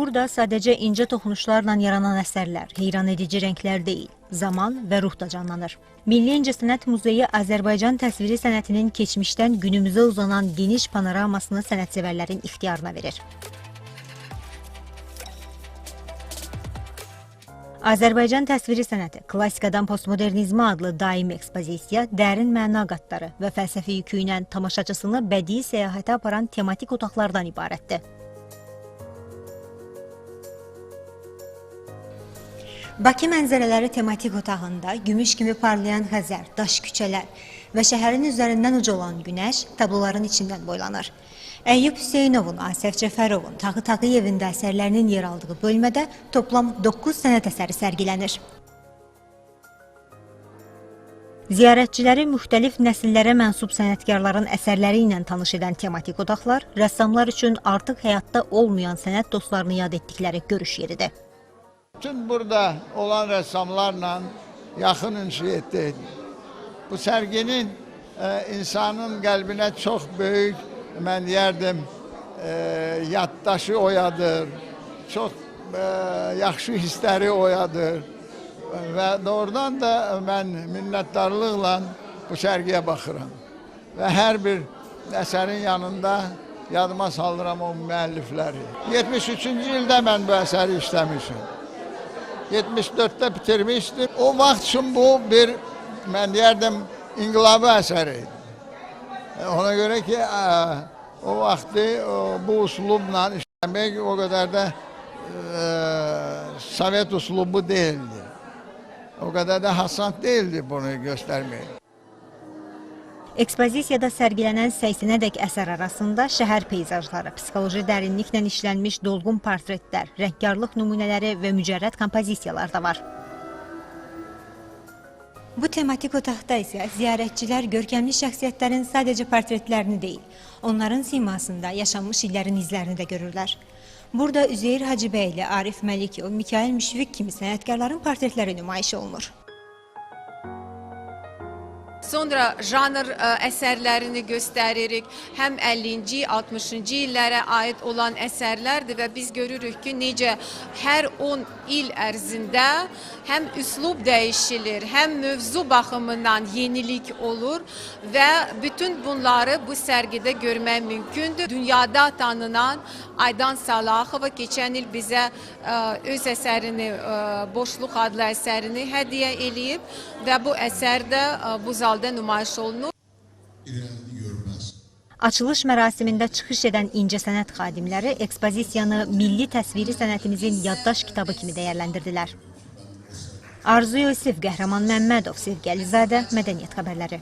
Burada sadəcə incə toxunuşlarla yaranan əsərlər, heyran edici rənglər deyil, zaman və ruh da canlanır. Milli İncəsənət Muzeyi Azərbaycan təsviri sənətinin keçmişdən günümüzə uzanan geniş panoramasını sənətsevərlərin ixtiyarına verir. Azərbaycan təsviri sənəti klassikadan postmodernizmə adlı daimi ekspozisiya dərin məna qatları və fəlsəfi yükü ilə tamaşaçısını bədii səyahətə aparan tematik otaqlardan ibarətdir. Bakı mənzərələri tematik otağında gümüş kimi parlayan Xəzər, daş küçələr və şəhərin üzərindən uca olan günəş tabloların içindən boylanır. Əyyub Hüseynovun, Asəf Cəfərovun, Tağı Tağıyevin də əsərlərinin yer aldığı bölmədə toplam 9 sənət əsəri sərgilənir. Ziyarətçiləri müxtəlif nəsillərə mənsub sənətkarların əsərləri ilə tanış edən tematik otaqlar rəssamlar üçün artıq həyatda olmayan sənət dostlarını yad etdikləri görüş yeridir. Bütün burada olan rəssamlarla yaxın ünsiyyətdəydim. Bu sərginin insanın qəlbinə çox böyük, mən deyərdim, yaddaşı oyadır, çox yaxşı hissləri oyadır və doğrudan da mən minnətdarlıqla bu sərgiyə baxıram. Və hər bir əsərin yanında yadıma salıram o müəllifləri. 73-cü ildə mən bu əsəri işləmişim. 74'te bitirmiştim. O vaxt üçün bu bir, mən deyərdim, inqilabi əsəri idi. Ona görə ki, o vaxtı bu uslubla işləmək o qədər də Sovet uslubu değildi. O qədər də hasant değildi bunu göstərmək. Ekspozisiyada sərgilənən 80-ədək əsər arasında şəhər peyzajları, psixoloji dərinliklə işlənmiş dolğun portretlər, rəngkarlıq nümunələri və mücərrəd kompozisiyalar da var. Bu tematik otaqda isə ziyarətçilər görkəmli şəxsiyyətlərin sadəcə portretlərini deyil, onların simasında yaşanmış illərin izlərini də görürlər. Burada Üzeyir Hacıbəyli, Arif Məlikov, Mikail Müşfiq kimi sənətkarların portretləri nümayiş olunur. Sonra janr əsərlərini göstəririk. Həm 50-ci, 60-cı illərə aid olan əsərlərdir və biz görürük ki, necə hər 10 il ərzində həm üslub dəyişilir, həm mövzu baxımından yenilik olur və bütün bunları bu sərgidə görmək mümkündür. Dünyada tanınan Aydan Salaxova keçən il bizə öz əsərini, Boşluq adlı əsərini hədiyyə eləyib və bu əsər də bu zalda nümayiş olunur. Açılış mərasimində çıxış edən incəsənət xadimləri ekspozisiyanı milli təsviri sənətimizin yaddaş kitabı kimi dəyərləndirdilər. Arzu Yusif, Qəhrəman Məmmədov, Sevgi Əlizadə, Mədəniyyət Xəbərləri.